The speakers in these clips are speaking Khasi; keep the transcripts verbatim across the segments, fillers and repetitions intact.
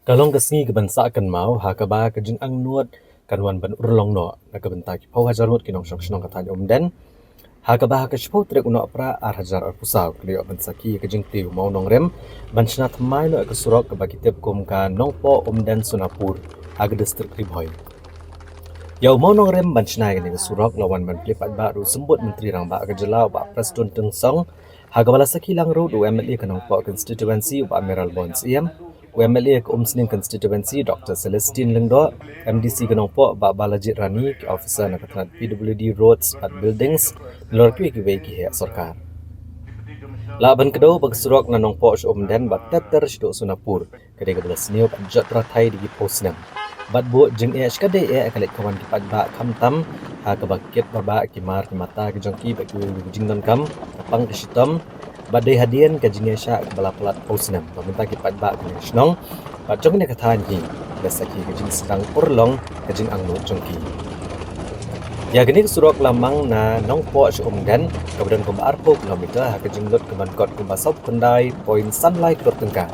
Ka long ka sngi kaban sah kynmaw ha kaba ka jingangnud kan wan ban urlong noh na ka bynta ki phew hajar ngut ki nongshong shnong ka thaiñ Umden, ha kaba ha ka shiphew tarik u Nohprah ar hajar arphew saw ki la ïoh ban sakhi ïa ka jingtei u mawnongrim ban shna thymmai noh ïa ka surok kaba ki tip kum ka Nongpoh Umden Sonapur ha ka district Ri Bhoi. Ïa u mawnongrim ban shna ïa kane ka surok la wan ban plie paidbah da u Symbud Myntri Rangbah ka jylla u Bah Prestone Tynsong, ha kaba la sakhi lang ruh da u M L A ka Nongpoh constituency u Bah Mayralborn Syiem, u M L A ka Umsning constituency Doctor Celestine Lyngdoh, M D C ka Nongpoh Bah Balajied Rani, ki officer na ka tnat P W D Roads bad Buildings, nalor kiwei kiwei ki heh sorkar. Lah ban kdew ba ka surok na Nongpoh sha Umden bad ter ter shaduh Sonapur ka dei kaba la sniew bad jot rathai da ki phew snem. Bad buh jingeh shikatdei eh ka leit ka wan ki paidbah khamtam ha kaba kit babah ki mar ki mata ki jong ki bad kiwei kiwei ki jingdonkam ka pang ka shitom. Bad dei hadien ka jingïaishah kaba la palat phew snem ba mynta ki paidbah ka shnong bad jong kane ka thaiñ hi la sakhi ka jingsdang urlong ka jingangnud jong ki. Ïa kane ka surok la mang na Nongpoh sha Umden kaba don kumba arphew kilometer ha ka jinglut kaban kot kumba sawphew khyndai point san lai klur tyngka.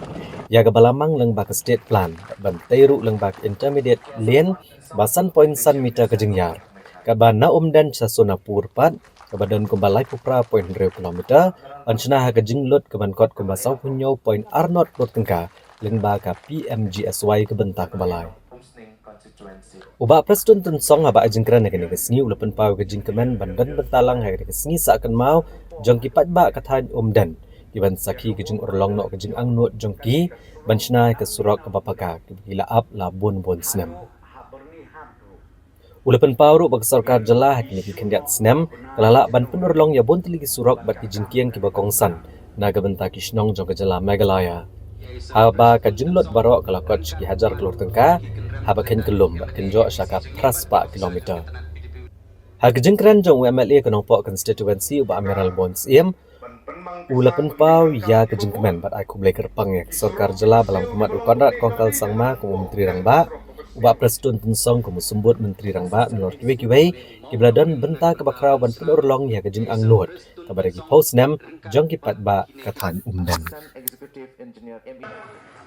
Ïa kaba la mang lyngba ka state plan ban tei ruh lyngba ka intermediate lane ba san point san meter ka jingïar. Kaba na Umden sha Sonapur pat kaba don kumba laiphew phra point hynriew kilometer, ban shna ha ka jinglut kaban kot kumba sawphew hynñiew point ar not klur tyngka lyngba ka P M G S Y ka bynta kaba lai. U Bah Prestone Tynsong haba ai jingkren ha kane ka sngi u la pynpaw ïa ka jingkmen ban don bynta lang ha kane ka sngi sah kynmaw jong ki paidbah ka thaiñ Umden kiban sakhi ka jingurlong noh ka jingangnud jong ki ban shna ïa ka surok kaba paka kaba ki la ap la bun bun snem. U la pynpaw ruh ba ka sorkar jylla ha kine ki khyndiat snem ka la lah ban pynurlong ïa bun tylli ki surok bad ki jingkieng kiba kongsan na ka bynta ki shnong jong ka jylla Meghalaya. Haba ka jinglut baroh ka la kot sha ki hajar klur tyngka, haba khein kyllum bad kynjoh sha ka phra spah kilometer. Ha ka jingkren jong u M L A ka Nongpoh constituency u Bah Mayralborn Syiem, u la pynpaw ïa ka jingkmen bad ai khublei kyrpang ïa ka sorkar jylla ba la wan khmat u Conrad Kongkal Sangma kum u Myntri Rangbah, u Bah Prestone Tynsong kum u Symbud Myntri Rangbah, nalor kiwei kiwei kiba la don bynta kaba khraw ban pynurlong ïa ka jingangnud kaba da ki phew snem jong ki paidbah ka thaiñ Umden.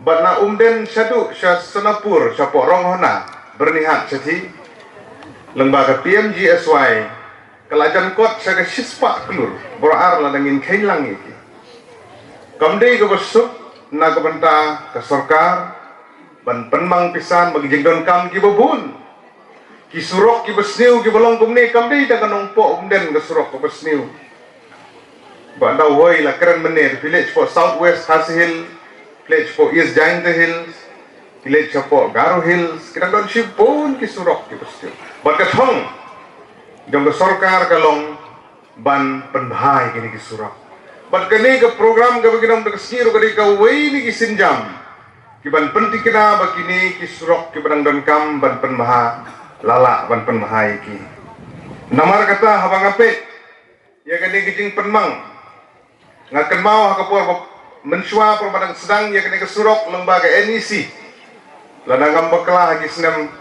Bad na Umden shaduh sha Sonapur shapoh Ronghona, Byrnihat shathie, lyngba ka P M G S Y ka la jan kot sha ka shispah klur, baroh ar lada ngin kheiñ lang ïa ki. Kam dei kaba suk na ka bynta ka sorkar ban pynmang pisa ba ki jingdonkam kiba bun. Ki surok kiba sniew kiba long kumne kam dei da ka Nongpoh Umden ka surok kaba sniew. Ba da hoi la kren mynne, phi leit shapoh South West Khasi Hills, phi leit shapoh East Jaintia Hills, phi leit shapoh Garo Hills, ki dang don shibun ki surok kiba sniew. Bad ka thong jong ka sorkar ka long ban pynbha ïa kine ki surok. Bad kane ka program kaba ki don da ka sngi ruh ka dei kawei na ki sienjam kiban pynthikna ba kine ki surok kiba dang donkam ban pynbha la lah ban pynbha ïa ki. Namar kata haba nga peit ïa kane ka jingpynmang, nga kynmaw ha ka por ba mynshuwa por ba dang sdang ïa kane ka surok lyngba ka N E C, lada ngam bakla ha ki snem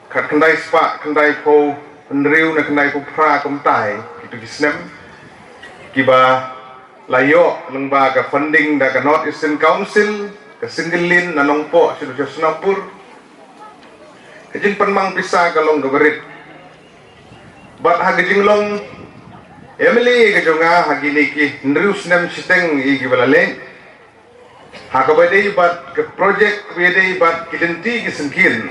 khatkhyndai spah khyndaiphew hynriew ne khyndaiphew phra, kumta hi kitu ki snem, kiba la ïoh lyngba ka funding da ka North Eastern Council, ka single lane na Nongpoh shaduh sha Sonapur. Ka jingpynmang pisa ka long kaba rit. Bad ha ka jinglong M L A ka jong nga ha kine ki hynriew snem shiteng ïa kiba la leit, ha kaba dei bad ka project kaba dei bad ki lynti ki syngkien,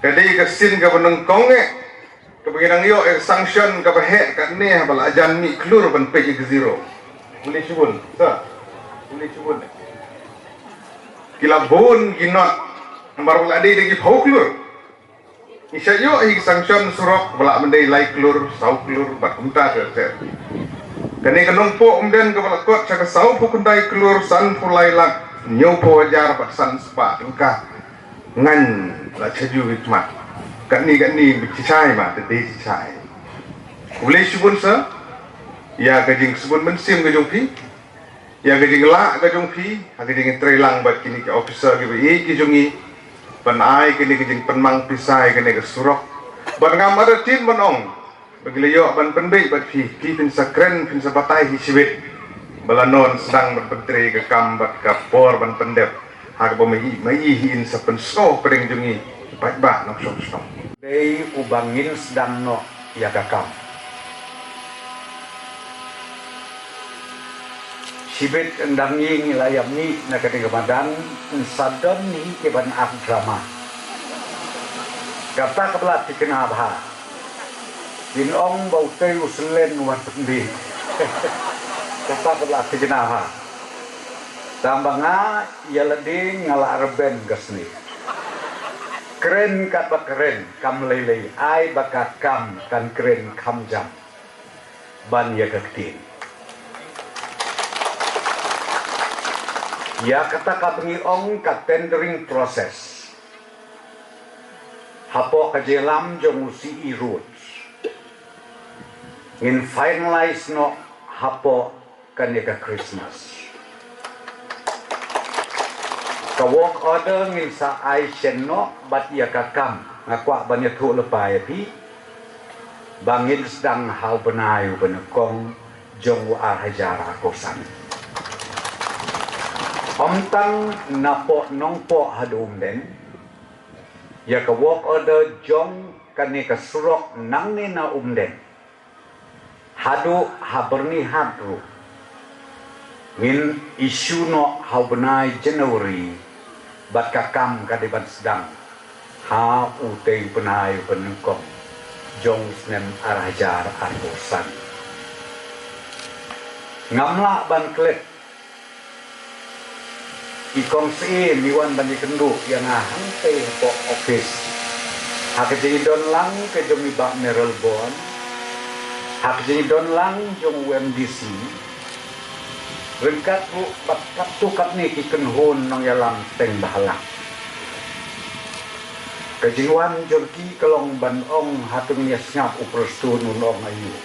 ka dei ka sien kaba nyngkong eh kaba ngi nang ïoh ïa ka sanction kaba heh katne haba la jan mih klur ban peit ïa ka zero. Pule shibun sa, pule shibun. Ki la bun ki not, namar ba la dei da ki phew klur. Ngi shah ïoh hi ka sanction surok ba la ban dei lai klur, saw klur bad kumta ter ter. Kane ka Nongpoh Umden kaba la kot sha ka sawphew khyndai klur sanphew lai lak hynñiewphew hajar bad san spah tyngka. Ngan la sha ju hi khmat. Katni katni ba shisha hi ma, te dei shisha hi. Khublei shibun sa ïa ka jingsbun mynsiem ka jong phi, ïa ka jinglah ka jong phi ha ka jingïatreilang bad kine ki officer kiba ïeit ki jong ngi ban ai kane ka jingpynmang pisa ïa kane ka surok. Bad ngam artatien ban ong ba ngi la ïoh ban pynbeit bad phi, phi phin sa kren phin sa batai hi shibit ba la non sdang ban pyntrei ka kam bad ka por ban pyndep. Ha kaba ma i, ma i hi in sa pynsngew pdeng jong i, paidbah nongshong shnong. Dei uba ngin sdang noh ïa ka kam. Shibit ynda ngi ngi la ïam ngi na ka ding ka madan, yn sa don hi ki ban ak drama. Kata ka ba la thikna bha. Kin ong ba utei u selen wat pynbit. Kata ka ba la thikna bha. Tang ba nga ïa lade nga la rben ka sni. Kren kat ba kren kam lei lei, ai ba ka kam kan kren kham jam. Ban ïa ka ktien. Ïa kata ka ba ngi ong ka tendering process. Hapoh ka jingïalam jong u C E Road. Ngin finalize noh hapoh kane ka Christmas. Ka work order ngin sa ai shen noh bad ïa ka kam nga kwah ban ïathuh lypa ïa phi. Ba ngin sdang ha u bnai u ba nyngkong jong u ar hajar arphew san. Ym tang napoh Nongpoh haduh Umden. Ïa ka work order jong kane ka surok nangne na Umden haduh ha Byrnihat ruh ngin issue noh ha u bnai January, bad ka kam ka dei ban sdang ha utei u bnai u ba nyngkong jong u snem ar hajar arphew san. Ngam lah ban klet i kong Syiem i wan ban ïakynduh ïa nga hangtei hapoh office. Ha ka jingdon lang ka jong i Bah Mayralborn, ha ka jingdon lang jong u M D C, ryngkat ruh bad katto katne ki kynhun nongïalam teng bhalang. Ka jingwan jong ki ka long ban ong, hato ngin ïa sngap u Prestone un ong aïu.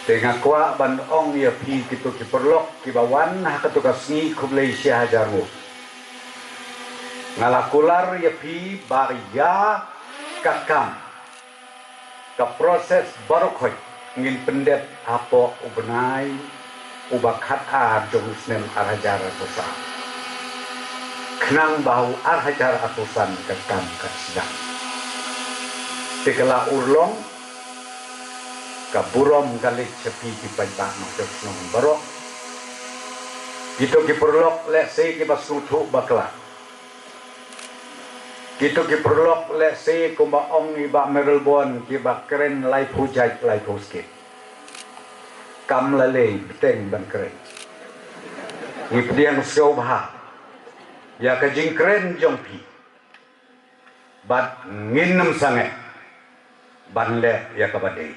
Te nga kwah ban ong ïa phi kito ki paralok kiba wan ha kato ka sngi, khublei shi hajar nguh. Nga la kular ïa phi ba ïa ka kam, ka process baroh khoit ngin pyndep hapoh u bnai uba khatar jong u snem ar hajar arphew san. Khnang ba u ar hajar arphew san ka kam ka sdang. Te ka la urlong, ka burom ka leit sha phi ki paidbah nongshong shnong baroh. Kito ki paralok lehse kiba sngewthuh bakla. Kito ki paralok lehse kumba ong i Bah Mayralborn kiba kren laiphew jait laiphew skit. Kam la lei bteng ban kren. Ngi pdiang sngewbha ïa ka jingkren jong phi. Bad ngin ym sangeh ban leh ïa kaba dei.